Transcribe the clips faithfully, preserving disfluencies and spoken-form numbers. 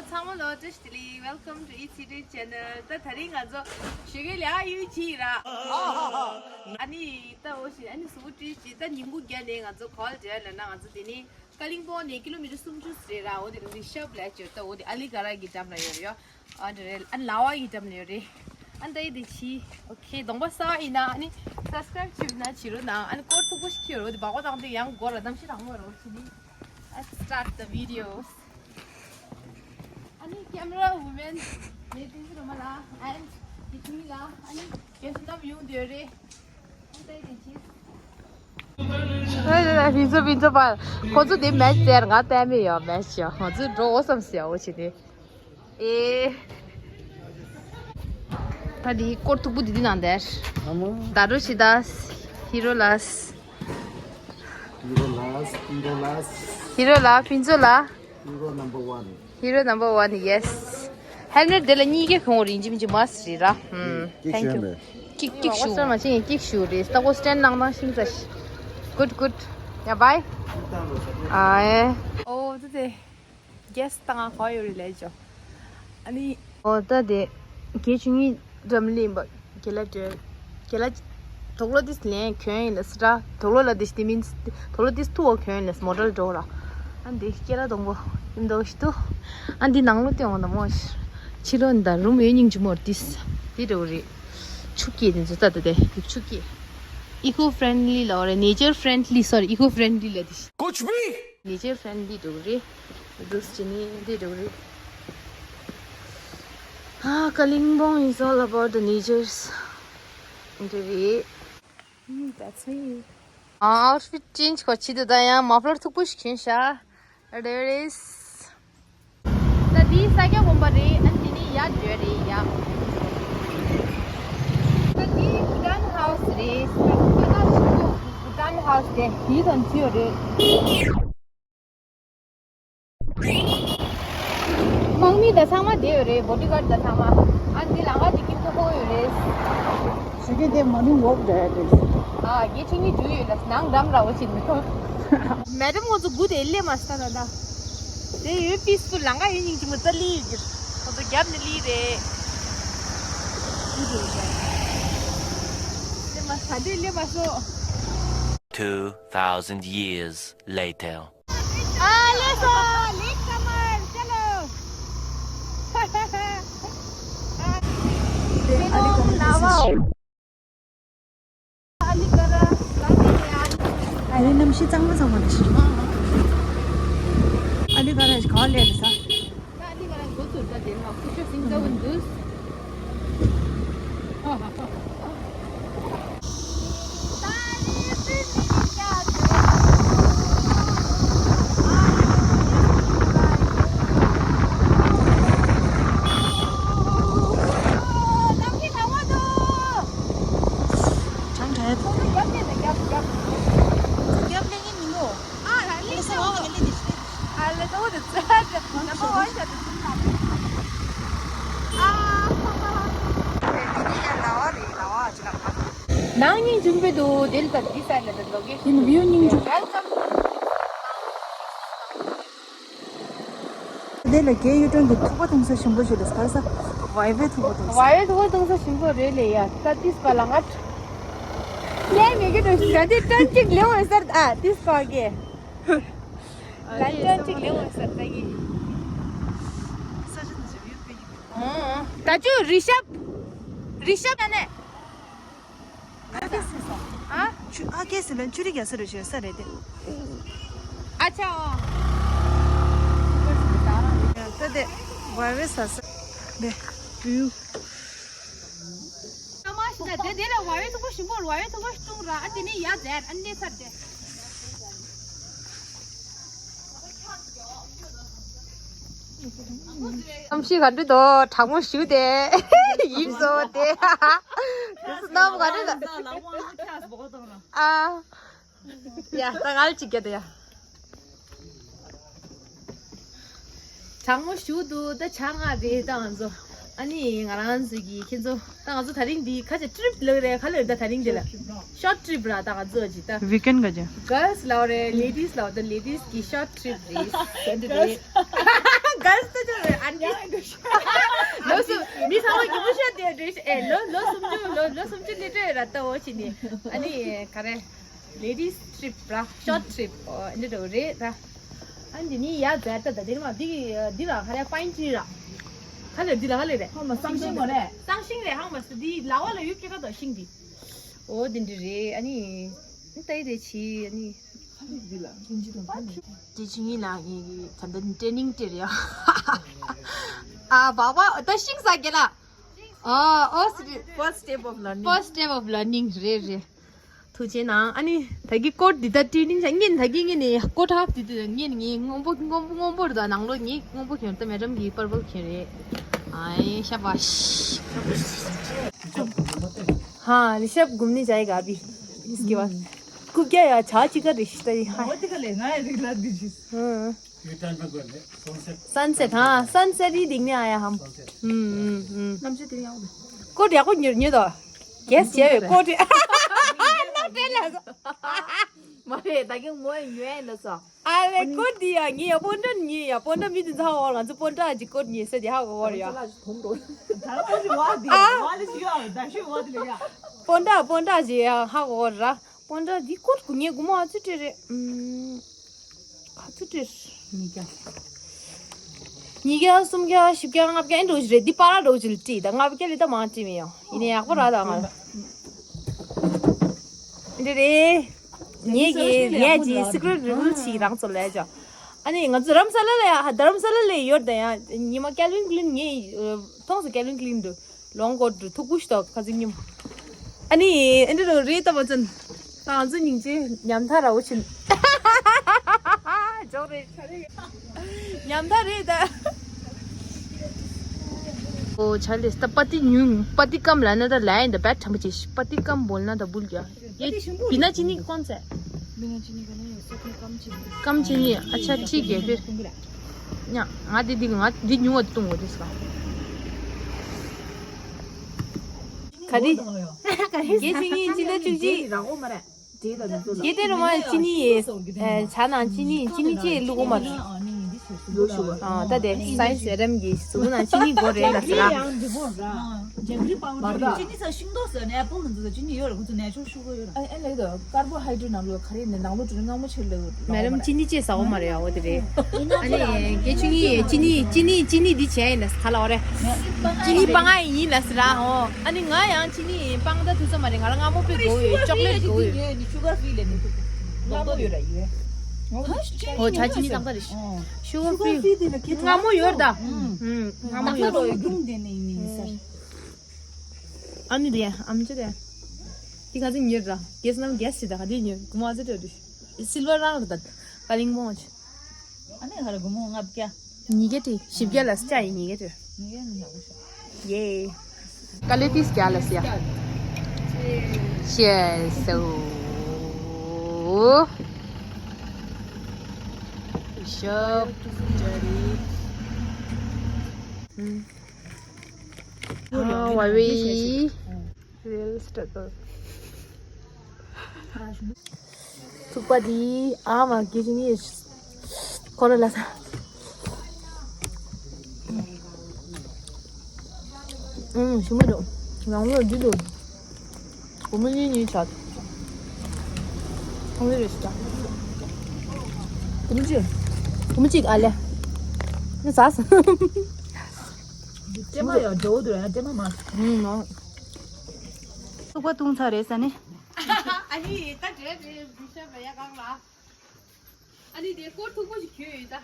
ཚང་མ་ལ་བཀྲ་ཤིས་བདེ་ལེགས། Welcome to Eat City Channel. ད་དེ་རིང་ང་ཚོ་ཞོགས་ཀས་ལས་ཡུལ་གྱིས་ར། ཨ་ནི་ད་འོ་ཞིག་ཨ་ནི་གཟུགས་པོ་བཀྲུས་ཤིག་ད་ཉིན་གུང་བརྒྱ་ནས་ང་ཚོ་ག་པར་འགྲོ་ཡ་ལབ་ན། ང་ཚོ་དེ་ནི་ཀ་ལིང་པོང་ནས་ཀི་ལོ་མི་ཊར་སུམ་ཅུ་རེད་ར། འོ་དེ་རི་ཤབ་ལབ་ཅིག་ད་འོ་དེ་ཨ་ལི་ག་ར་གི་འགྲམ་ལ་ཡོད་རེད་ཡ། ཨ་འདྲ་རེད། ཨ་ལ་བ་ཡི་འགྲམ་ནས་རེད། ཨ་ད་ཡི་དེ་ཕྱི། ཨོ་ཁེ། གདོང་པ་གསར་པ་ཡིན་ན་ཨ་ནི་སབ་སི་ཀ་རེབ་བྱེད་ན་བྱེད་རོགས་གནང་། ཨ་ནི་སྐོར་ཐུག་པོ་ཞིག་ཁྱེར་རོགས། དེ་སྦག་སྦག་བཏང་དུས་ཡང་སྒོ་ར་གདམ་ཤིང་དང་མོ་རོགས་བྱེད་ནི། Let's start the videos. ཨ་ནི་ཀེམ་ར་ཝུ་མེན་མེ་ཏིན་སི་རོ་མ་ལ་ཨན་ཏི་ཐི་ལ་ཨ་ནི་རྒན་གསུམ་ནམ་ཡོང་དེ་རེད། ཨ་ད་ཡི་དེ་ཕྱི། ཧེ་ཧེ་ཧེ། ཕིན་ཚོ་ཕིན་ཚོ་པ། ཁོ་ཚོ་དེ་མེ་ཆི་ཟེར། ང་བལྟས་མེད་ཡོད་མེ་ཆི་ཡོད། ང་ཚོ་འགྲོ་འོ་བསམ་ཟེར་འོ་བྱེད་དེ། ཨེ། ད་འདི་སྐོར་མཐུག་པོ་འདི་འདི་ནང་དེར། ཨ་མ། ད་རུ་ཤི་ད། ཧི་རོ་ལ། ཧི་རོ་ལ། ཧི་རོ་ལ། ཧི་རོ་ལ། ཕིན་ཚོ་ལ། ཧི་རོ་ནམ་བར་ཝན། ཧི་རོ་ནམ་བར་ཝན། ཡེ་སི། ཧེལ་མེ་ཊི་དེ་ལ་གཉིས་ཀ་གོན་རིན་ཅི་མི་ཅི་མ་སི་རེད་ར། ཧུམ། ཀིག་ཐེང་ཀིག་ཀིག་ཀིག་ཀིག་ཞུ། མ་ཅི་ཀིག་ཞུ་རེད། ད་གོ་སི་ཊེན་ནང་ནང་ཤིང་ས་ཤི། གུད་གུད། ཡ་བའི། ཨ་ཨེ། ཨོ་དེ་དེ། གེ་སི་ད་ང་ག་པར་ཡོད་རེད་ལབ་ཅོ། ཨ་ནི། ཨོ་ད་དེ། གེ་ཆུང་ངི་འགྲམ་ལ་ཡིན་པ། གེ་ལ་འགྲོ། གེ་ལ། དོག་ལོ་དིས་ལན་གྱོན་ཡིན་ལ་སི་ར། དོག་ལོ་ལ་དིས་དེ་མིན། དོག་ལོ་དིས་ཐུ་བོ་གྱོན་ཡིན་ལ་སི་མོ་ཊལ་འགྲོ་ར། ཨ་འདི་སྐེ་ར་དོང་པོ་ཡིན་དོ་ཞི་ཏུ། ཨ་འདི་ནང་ལོ་ཏེ་འོང་ད་མོ། ཕྱི་ལོ་འདི་རུམ་ཡོད་སྙིང་རྗེ་མོ་དིས། དེ་འགྲོ་རེད། ཆུ་སྐྱེས་དེ་ཚོ་ད་ད་དེ་ཡུག་ཆུ་སྐྱེས། ཨི་ཀོ་ཕ་རེན་ལི་ལ་འོ་རེད། ནེ་ཅར་ཕ་རེན་ལི། སོ་རི། ཨི་ཀོ་ཕ་རེན་ལི་ལ་དིས། कुछ भी। Nature friendly འགྲོ་རེད། འདུག་ཅི་ནི་འདི་འགྲོ་རེད། ཨ། Kalimpong is all about the natures. འདི་རེད། Mm, that's me. ཨ། ཨའུ་ཊི་ཕིཊ་ཅེན་ཇི་གོ་ཆི་དུ་ད་ཡང་མ་ཕ་ལར་མཐུག་པོ་ཞིག་གྱོན་ཤག There it is. ད་འདི་ས་སྐྱ་དགོན་པ་རེད། ཨ་འདི་ནི་ཡར་འགྲོ་རེད་ཡ། ད་འདི་བྷུ་ཊན་ཧའུ་སི་རེད། ད་ད་ད་བྷུ་ཊན་ཧའུ་སི་དེ་འདི་དང་ཅི་ཡོད་རེད། དམག་མི་ད་ཚང་མ་བསྡད་ཡོད་རེད། བོ་ཌི་གཱཌ་ད་ཚང་མ། ཨ་འདི་ལམ་ཁ་འདི་ཁྱིམ་ཚང་ཕོག་ཡོད་རེད། ཞུ་རྒྱུ་དེ་མོར་ནིང་ཝོག་འགྲོ་ཡ་རེད། ཨ་ངས་ཆུང་ངུ་འགྲོ་ཡོད་ལ་ནང་འགྲམ་ར་བོ་ཕྱིན་མི་ཐུབ། མེ་ཌམ་ང་ཚོ་སྒུག་དེ་སླེབས་མ་སོང་ད་ད། དེ་ཡོད་པིས་ཕུལ་ལམ་ཁ་ཡོད་སྙིང་རྗེ་མོ་ད་སླེབས་ཡོད་ཀྱི། ང་ཚོ་རྒྱབ་ནས་སླེབས་རེད། སླེབས་མ་ས་དེ་སླེབས་མ་སོང་། Two thousand years later. आ ले सो, लेट कमर, चलो। ཨ་ལི་ག་ར་ག་ནས་ཡ། ཨ་ལི་གནམ་གཤིས་གཙང་མ་གཙང་མ་འདི་ཤི། ཨ་ལི་ག་ར་ག་ལས་རེད་ས། ཨ་ལི་ག་ར་འགོ་ཚུགས་ད་དེ་ནས་ཁུ་ཤོ་སིང་ཚ་བུན་འདུས། ནང་ཉིན་འཇུམ་པའི་དུ་དེ་ལ་ད་འདི་སའི་ལ་ད་འགྲོ་གི། ཡིན་བིའུ་སྙིང་རྗེ། དེ་ལ་རྒྱའི་གཡུ་སྒྲོན་གྱི་ཐུག་པ་འཐུང་ས་ཞིམ་པོ་ཞིག་ལ་ཟ་ས། ཝའི་ཝའི་ཐུག་པ་འཐུང་ས། ཝའི་ཝའི་ཐུག་པ་འཐུང་ས་ཞིམ་པོ་རེད་ལེ་ཡ། ད་ཏིས་པ་ལ་ང་ལས་མེད་གི་འགྲོ་ཞིག་ད་དེ་ཏན་གཅིག་ལེའུ་ཡོད་སར། ཨ་ཏིས་པ་གི་ལ་ཏན་གཅིག་ལེའུ་ཡོད་སར་ད་གི། ད་ཅུ་རི་ཤབ། རི་ཤབ་ན་ནས། ཨ་ཀེ་སི་ལ་ཆུ་རིགས་ཡ་ས་རུ་ཞེ་ས་རེད་དེ། ཨ་ཅག་ཨོ། ད་དེ་ཝའི་ཝའི་ཟ་ས་དེ་བིའུ། ཀ་མ་ཤི་ད་དེ་དེ་ལ་ཝའི་ཝའི་ཐུག་པོ་ཞིམ་པོ། ཝའི་ཝའི་ཐུག་པོ་ཞིམ་ར། ཨ་དེ་ནས་ཡ་ཛེར་ཨ་ནས་ཚར་དེ། གནམ་གཤིས་ག་འདྲ་འདུག་གྲང་མོ་ཞུ་དེ། ཡིབ་སོ་དེ། གནམ་ག་འདྲ་འདུག་ཨ། ཡ་ད་ང་ལ་ཅིག་རྒྱ་དེ་ཡ། གྲང་མོ་ཞུ་འདུག་ད་ཆ་ང་རེད་ད་ང་ཚོ། ཨ་ནི་ང་རང་ཚོ་གི་ཁྱེད་ཚོ་ད་ང་ཚོ་དེ་རིང་འདི་ཁ་ཆེ་ཊི་རིབ་ལོ་རེད་ག་ལོ་རེད་ད་དེ་རིང་འདི་ལ། ཤོར་ཊི་རིབ་ར་ད་ང་ཚོ་ཅི་ད། ཝིག་ཨེན་ག་ཅི། གརལ་སི་ལོ་རེད། ལེ་ཌིས་ལོ་ད་ལེ་ཌིས་ཀྱི་ཤོར་ཊི་རིབ་རེད། ཨ་འདི་རེད། གརལ་སི་ད་ཅི་རེད། ཨ་ ཨེ་ལོ་ལོ་སུམ་ཅུ་ལོ་ལོ་སུམ་ཅུ་སླེབས་འགྲོ་ཡོད་ར་ལྟ་འོ་ཕྱིན་ནས། ཨ་ནི་ག་རེ། Ladies trip ར་short trip འོ་འདི་འདྲ་རེད་ར། ཨ་འདི་ནི་ཡ་ཛ་ད་ད་དེ་ནི་མ་འདི་འདི་ར་ག་རེ་pine tree ར། ག་ལེར་འདི་ལ་ག་ལེར་རེད། ཧ་མ་སང་ཤིང་མ་རེད། སང་ཤིང་རེད། ཧ་མ་སི་འདི་ལ་བ་ལ་ཡུ་ཁྱེད་ཀ་དང་ཤིང་འདི། འོ་འདི་འདྲ་རེད། ཨ་ནི་ད་ཡི་རེད་ཆི་ཨ་ནི། དེ་ཆིངས་ཡིག་ལ་ངས་ད་ལྟ་training སྤྲད་རེད་ཡ། ཨ་བ་བ་ད་ཤིང་ཟ་གེ་ལ། ཨ་ཨོ་སི་རི། First step of learning. First step of learning རེད་རེད། ཐུགས་རྗེ་གནང་། ཨ་ནི་ད་གི་ཀོཊ་འདི་ད་training བྱ་ངས་ད་གི་ངས་ནས་ཀོཊ་ཧབ་འདི་དུ་ངས་ངས་སྔོན་པོ་སྔོན་པོ་སྔོན་པོ་རེད་ད། ནང་ལོགས་ངས་སྔོན་པོ་གྱོན་ད་madam གི་purple གྱོན་རེད། ཨ་ཡེ་ཤ་བ་ཤ། ཧ་ཨ་ནི་ཤབ་གུམ་ནི་ཇའི་ག་བི་སྐྱེ་བ། ཀུ་ཀྱ་ཡ་ཆ་ཅི་ག་རེ་ཤི་ཏ་ཡི་ཧ། འོ་དེ་ག་ལས་ང་ཡ་རིག་ལ་འདི་ཤི། ཧུ། Sunset ཧ་sunset རི་དིང་ནི་ཨ་ཡ་ཧམ། ཧུ་ཧུ་ཧུ། གནམ་གཤིས་དེ་ཡག་པོ་འདུག་ཀོཊ་ཡག་པོ་ཉོས་ཉོས་དོ། གེས་བྱས་པའི་ཀོཊ་རེད། ནོ་ཏྲེ་ལ་སོ། མ་རེད་ད་གིན་ངོ་ཡ་ཉོས་ཡ་ལ་སོ། ཨ་ལེ་ཀོཊ་འདི་ཡ་ངས་ཡ་སྤོན་ཊ་ཉོས་ཡ། སྤོན་ཊ་མི་དེ་ཚོ་ཧ་གོ་ང་ཚོ་སྤོན་ཊ་ཅིག་ཀོཊ་ཉོས་ས་དེ་ཧ་གོ་གོ་རེད་ཡ། ད་ང་ཚོ་བ་དེ་བ་ལ་ཞུ་ཡ་ད་ཞུ་བ་དེ་ལ་ཡ། སྤོན་ཊ་སྤོན་ཊ་ཅིག་ཡ་ཧ་གོ་གོ་རེད་ར། སྤོན་ཊ་འདི་ཀོཊ་ཀུ་ངས་སྒོར་མོ་ཨ་ཚུ་སྤྲད་རེད། ཨུམ། ག་ཚོད་སྤྲད། ཉིས་བརྒྱ། ཉིས་བརྒྱ་སུམ་བརྒྱ་བཞི་བརྒྱ་ལྔ་བརྒྱ་ཨེ་འགྲོ་བཞིན་རེད། འདི་པ་ར་འགྲོ་བཞིན་ལ་སྤྲད་ད་ལྔ་བརྒྱ་ལས་ད་མང་སྤྲད་མི་ཡོང་། ཡིན་ནའི་ཡག་པོ་རག་ད་ང་ལ། འདི་རེད། ངས་ཀྱི་ངས་ཀྱི་secret reveal ཞིག་རང་ཚོ་ལས་ཅོ། ཨ་ནི་ང་ཚོ་རམ་ས་ལ་ལ་ཡ་རྡ་རམ་ས་ལ་ལ་ཡོད་ད་ཡ། ཉི་མ་Calvin Klein ངས་མཐོང་སོང་། Calvin Klein འདུག་ལོང་གོ་འདྲ་ཐུག་པུ་ཞིག་དང་ཁ་ཚིག་ཉིམ། ཨ་ནི་ཨེ་འདྲ་རེད་ལྟ་བ་ཙམ། ད་ང་ཚོ་སྙིང་རྗེ་ཉམ་ཐག་ར་འོ་ཕྱིན། ཇོག་རེད་ཆ་རེད། ཉམ་ཐག་རེད་ད། ཨོ་ཆ་ལེ་ད་པ་ཏི་ཉུང་པ་ཏི་ཀམ་ལ་ན་ད་ལ་ཡིན་ད་བད་ཁྲམ་པ་ཅེ་པ་ཏི་ཀམ་བོལ་ན་ད་བུལ་གྱ། ये बिना चीनी कौन सा है? बिना चीनी का नहीं है, सब में कम चीनी। कम चीनी है, अच्छा ठीक है फिर। ང་འདི་འདི་ང་འདི་ཉུང་བ་བཏུང་བ་འདི་ཟ། ག་རེ། ག་རེ། དགེ་ཆུང་ཡིན་ཅི་ལ་བཅུ་གཅིག་དགེ་དེ་རུ་མ་ཅི་ནི་ཡེ། ཆ་ནང་ཅི་ནི་ཅི་ནི་ཅི་བླུག་གོ་མ་རེད། ཨ་ད་དེ་སའི་སེ་རམ་གྱི་གཟུགས་ནང་ཅི་ནི་དགོས་རེད་ལ་ཟེར། ཅི་ནི་ས་ཤིང་ཏོག་ཟེར་ནས་ཨེ་པལ་ནང་ཚོ་ཅི་ནི་ཡོད་རེད། ཁོ་ཚོ་ནེ་ཅུ་རལ་ཤུ་གར་ཡོད་རེད། ཨ་ཨེ་ལེ་དོ་ཀར་བོ་ཧའི་ཌྲེ་ཊི་ནང་ལོ་ག་རེ་ནས་ནང་ལོ་དྲི་མ་མང་པོ་ཆེ་ལེ། མེ་རམ་ཅི་ནི་ཅི་ཟ་བ་མ་རེད་ཨ་འོ་དེ་རེད། ཨ་ནི་དགེ་ཆུང་ཡིན་ཅི་ནི་ཅི་ནི་ཅི་ནི་འདི་བྱས་ཡིན་ལ་ག་ལ་འོ་རེད། ཅི་ནི་སྤང་ང་ཡིན་ལ་ཟེར་ཨོ། ཨ་ནི་ང་ཡང་ཅི་ནི་སྤང་ད་ཐུག་ས་མ་རེད། ང་ལ་མངར་མོ་དཔེ་དགོས་ཡོད། ཅོག་ལེ་ཊི་དགོས་ཡོད། མངར་མོ་ཡོད་ར་ཡོད། ཨོ་ཆ་ཅི་ནི་ཏག་ཏག་རེད། ཤུ་གར་ཕི་རི་མངར་མོ་ཡོད་ད། ཨུམ། མངར་མོ་ཡོད། ཨ་ནི་རེད་ཨམ་ཅི་རེད། དེ་ག་ཚོད་ཉོས་ར། གེས་ནམ་གེས་ཞིག་ད་ག་དེ་ཉོས་གོ་མ་ཚོད་རེད། སིལ་བར་རང་རེད་ད། ཀ་ལིང་བོང་ཆ། ཨ་ནི་ཧ་ར་སྒོར་མོ་ལྔ་བརྒྱ། ཉིས་བརྒྱ་སྤྲད། བཞི་བརྒྱ་ལ་སྤྲད་ཡིན་ཉིས་བརྒྱ་སྤྲད། ཉིས་བརྒྱ་ནི་ཡག་པོ་ཤག་ཡེ། དཀའ་ལས་ཏིས་རྒྱག་ལ་སི་ཡ། ཤེས་སོ། ཤོབ་ཅ་རི། ཨ་ཝ་ཝེ། Real struggle. ཐུག་པ་དེ་ཨ་མ་དགེ་ཆུང་ཡིན། ཁོ་ར་ལ་ས། ཨུམ་ཞིམ་པོ་འདུག་ནང་ལོགས་འདི་འདུག་སྒོར་མོ་གཉིས་གཉིས་ཆགས། ཁོང་ཚོ་རེ་ཞིག་ད། སྒོར་མོ་གཅིག་སྒོར་མོ་གཅིག་ཨ་ལེ། ནི་ཟ་སོང་། ཀྲེ་མ་ཡང་འགྲོ་འདུག་ཀྲེ་མ་མ། ཨུམ་ནོ། ཐུག་པ་བཏུང་ཚར་རེད་ས་ནི། ཨ་ནི་ད་འདྲེ་འདྲེ་བི་ཤ་བ་ཡ་གང་ལ། ཨ་ནི་དེ་སྐོར་མཐུག་པོ་ཞིག་གྱོན་ཡོད་ད།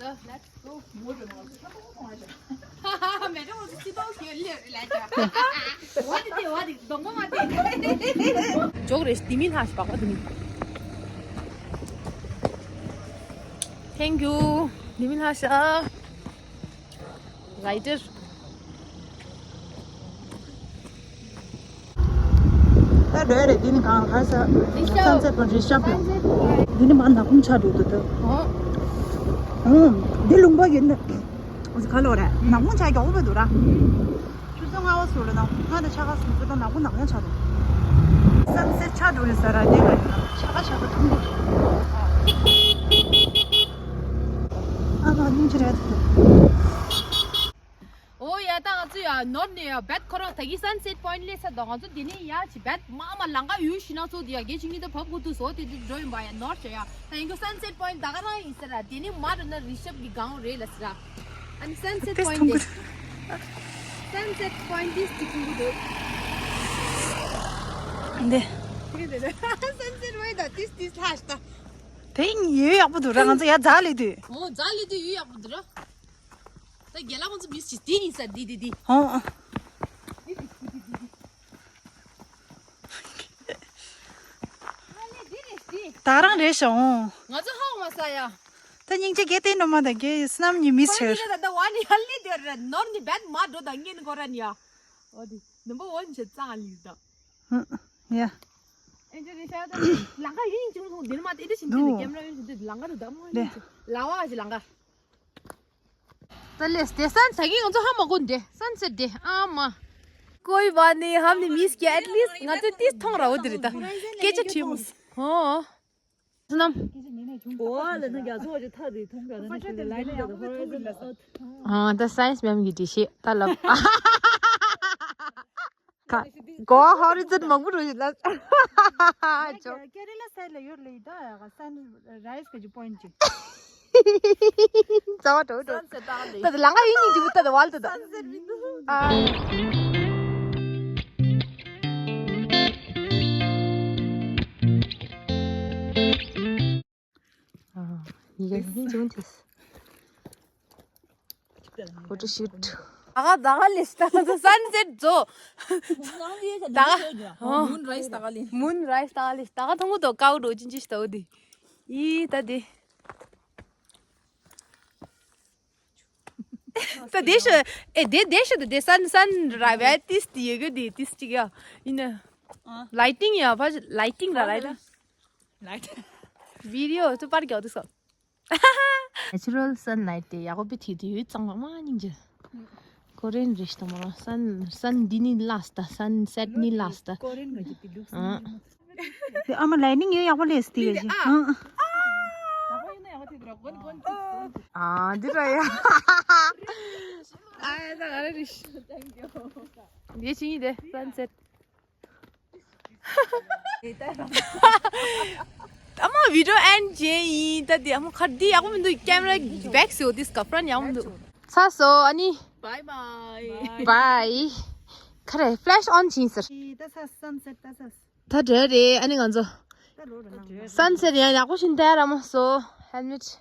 ད་let's go. མོ་རེ་མ་ཧ་ཧ་ཧ་མེ་ཏོག་ཙི་ཏོག་གྱོན་ལེ་རེ་ལ་ཅག་བ་དེ་དེ་བ་དེ་གདོང་པ་མ་དེ། ཇོག་རེ་དེ་མི་ལྷག་ཞིག་པགས་པ་དེ་མི། Thank you. དེ་མི་ལྷག་ཤག Rider། ད་འགྲོ་ཡ་རེད། འདི་ནི་གང་ཧ་ས་རི་ཤབ། Sunset Point རི་ཤབ་ལ། འདི་ནི་མ་ནག་ཁུང་ཆགས་འགྲོ་འདུག་ད། ཨོ། ཨུམ། འདི་ལུང་པ་ཡིན་ན། ག་ལོ་རེད། ནག་ཁུང་ཆགས་མགྱོགས་པོ་འདུག་ར། ཆུ་ཚོད་ལྔ་པ་ཟུར་ལ་ནག་ཁུང་ད་ཆ་ག་སུ་ཚོད་ད་ནག་ཁུང་ནག་ཡང་ཆགས་འདུག Sunset ཆགས་འགྲོ་ཡིན་ས་ར་དེ་ལ་ཡིན་ན་ཆ་ག་ཆ་ག་ཐུང་འདུག་ཨ་ང་སྙིང་རྗེ་རེད་འདུག་ཨོ་ཡ། ད་ང་ཚོ་ཡ་ནོར་ནས་ཡ་བེད་ཁོ་རང་ད་གི་སན་སེད་པོ་ཡིན་ཊི་སླེབས་ཚར་འདུག་ང་ཚོ་དེ་ནས་ཡ་ཅི་བེད་མ་མ་ལང་ཀ་ཡུལ་ཤི་ན་ཚོ་དེ་ཡ་གེ་ཅིག་གཉིས་དེ་བབས་དགོས་འདུག་ཟོ་དེ་དེ་འགྲོ་ཡིན་པ་ཡ་ནོར་བྱོས་ཡ། ད་ཡིན་གྱི་སན་སེད་པོ་ཡིན་ཊི་ད་ག་རང་ཡིན་ཟེར་ར། དེ་ནས་མ་འགྲོ་ན་རི་ཤབ་ཀྱི་སྒང་རེད་ལ་ཟེར་ར། ཨ་ནི་སན་སེད་པོ་ཡིན་ཊི་དེ། སན་སེད་པོ་ཡིན་ཊི་དེ་སྟིག་ཐུང་གི་འདུག་འདི། དེ་རེད་དེ་རེད། སན་སེད་པོ་ཡིན་ཊི་ད་ཏིས་ཏིས་ལྷ་ཤ་ད། དེ་ཡིན་ཡོད་ཡག་པོ་འདུག་ར། ང་ཚོ་ཡ་ཛ་ལི་དུས། ཨོ་ཛ་ལི་དུས་ཡོད་ཡག་པོ་འདུག་ར། ད་རྒན་ལགས་ཁོང་ཚོ་མི་ཞིག་དེ་ཡིན་ས་འདི་འདི་འདི། ཧོ། ད་རང་རེད་ཤག་ང་ཚོ་ཧ་མ་ས་ཡ། ད་སྙིང་རྗེ་རྒན་བསྟན་སྒྲོལ་མ་དང་རྒན་བསོད་ནམས་གཉིས་མི་ཁོ་རང་ཆེར། ད་ད་ཝ་ནི་ཧ་ལི་དེ་ར་ནོར་ནི་བད་མ་འགྲོ་ད་ངན་ཁོ་ར་ནི་ཡ། ཨོ་དི་ནམ་བར་ཝན་ཆེ་ཙང་ལི་ད། ཡ། ཨེ་འདྲ་རེད་ཤག་ད་ལང་ཀ་ཡིན་ཅུང་སོང་དེ་ནི་མ་དེ་འདྲ་བཞིན་དུ་དེ་ནི་ཀེམ་ར་ཡོད་ཞིག་དེ་ལང་ཀ་རུ་ད་མོ་ཡིན་ཅི་ལ་བ་ཞིག་ལང་ཀ། ད་ལས་དེ་སན་ད་གིན་ང་ཚོ་ཧ་མ་གོ་འདྲེ་སན་སེད་དེ་ཨ་མ། कोई बात नहीं, हमने मिस किया। एटलीस्ट ང་ཚོ་ཏིས་མཐོང་ར་འོ་དེ་རེད་ད། སྐད་ཆ་དྲིས་མོ། ཧོ། སྣམ། ཨོ་ལ་ན་རྒྱ་མཚོ་ཅིག་ཐག་རེད་མཐོང་ག་ན་ལ་ལ་ལ་ལ། ཨ་ད་སའེན་སི་མེམ་གི་འདྲི་ཤེས་ད་ལབ། ཁ། གོ་ཧོ་རི་ཛོན་མང་པོ་རུ་ཡོད་ལ། ཅོ། ཀེ་རེ་ལ་སའི་ལ་ཡོད་ལེ་ད་ཡ་ག་སན་རའི་སི་ག་ཅིག་པོ་ཡིན་ཅིག་རྩ་བ་འགྲོ་འགྲོ། སན་སེད་ད་ལེ། ད་ལང་ཀ་ཡིན་ཡིན་ཅིག་བུ་ད་ད་ཝལ་ད་ད། སན་སེད་མི་འདུག་ཨ། ཨ། ཡིན་ཡིན་ཅིག་བུ་ད། Photoshoot. ད་ག་ད་ག་ལེ་ད་ག་སན་སེད་ཛོ། ད་ག་མུན་རའི་སི་ད་ག་ལེ། མུན་རའི་སི་ད་ག་ལེ། ད་ག་ཐུང་གུ་དོ་ཀའུ་རོ་ཅིན་ཅིན་ཤི་ཏོ་དི། ཡི་ད་དི། ད་དེ་ཤོ་ཨེ་དེ་དེ་ཤོ་ད་དེ་སན་སན་ར་བའི་ཏིས་ཏི་ཡོད་གི་དི་ཏིས་ཅིག་ཡ། ཡིན་ན། ལའི་ཊིང་ཡ་བ་ལའི་ཊིང་ར་ལའི་ཊིང་། ལའི་ཊིང་། བི་ཌི་ཡོ་ཚུ་པར་གྱོ་དུ་སོ། Natural sunlight དེ་ཡག་པོ་པི་ཐི་དུས་གཙང་མ་མ་སྙིང་རྗེ། ཀོ་རེན་རེ་ཤི་ཏོ་མོ་རང་སན་སན་འདི་ནི་ལ་སི་ད་སན་སེད་ནི་ལ་སི་ད། ཀོ་རེན་ག་ཅིག་དེ་ལུགས་སུ་ཨ། དེ་ཨ་མ་ལའི་ནིང་ཡོད་ཡག་པོ་ལས་སི་དེ་ག་ཅིག་ཨ། ཨ་འདི་ར་ཡ། ཨ་ད་ག་རེ་རེ་ཤི། དེ་ཕྱི་ཉིན་དེ་སན་སེད། ཨ་མ་བི་ཌི་ཡོ་ཨེན་ཌི་བྱས་ཡིན་ད་དེ་ཨ་མ་ཁར་འདི་ཡག་པོ་མི་འདུག་ཀེམ་ར་བེག་སི་འོ་དིས་ཀ་ཕྲན་ཡག་པོ་མི་འདུག་ཚ་སོ་ཨ་ནི། Bye bye. Bye. ཁ་རེ་ཕི་ལེ་ཤི་ཨོན་བྱིན་ཟེར། ད་ས་སན་སེད་ད་ས། ད་འདྲ་རེད་ཨ་ནི་ང་ཚོ། ད་ལོ་ར་ནང་། སན་སེད་ཡང་ཡག་པོ་ཞིག་འདྲ་ར་མ་སོ་ཧེལ་མེ་ཊི།